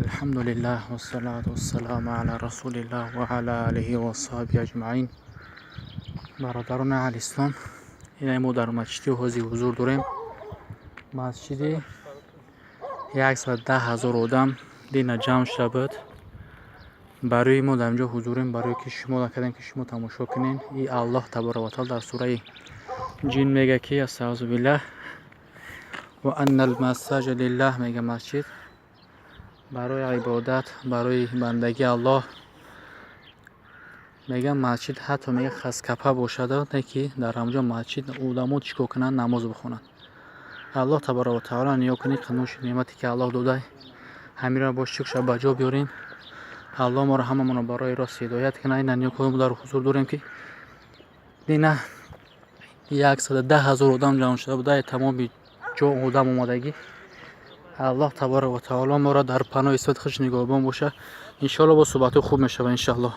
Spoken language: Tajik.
Алҳамдулиллаҳ, вассалату вассаламу ала расулиллаҳ ва ала алиҳи ва асҳоби аҷмаин. Бародарони аҳли ислом, ина мо дар масҷиди ҳозир ҳузур дорем. Масҷиди 110 000 одам дина ҷамъ шуда буд. Барои мо дар инҷо ҳузурем, барое ки шумо накардем, ки шумо тамошо кунед. И Аллоҳ таборака ва таала дар сураи Ҷин мега, ки астаъузу биллаҳ, ва аннал масаҷида лиллаҳ. Мега, масҷид барои ибодат, барои бандагии Аллоҳ. Мега, масҷид ҳатто, мега, хаскапа бошад, не ки дар ҳамонҷо масҷид одамо чӣ кор кунанд? Намоз бихонанд. Аллоҳ таборака ва таала, ниё кунед, нӯши неъмате ки Аллоҳ дода, ҳаминро бо шукрша ба ҷо биёрем. Аллоҳ моро ҳамамонро барои рост ҳидоят кунад. Ина ниё кунед, мо дар ҳузур дорем, ки дина 110 000 одам ҷамъ шуда буда, тамоми ҷо одам омадагӣ. Аллоҳ таборака ва таоло моро дар паноҳи исмати худаш нигаҳбон боша. Иншоалло, бо суҳбатҳои хуб мешава, иншоаллоҳ.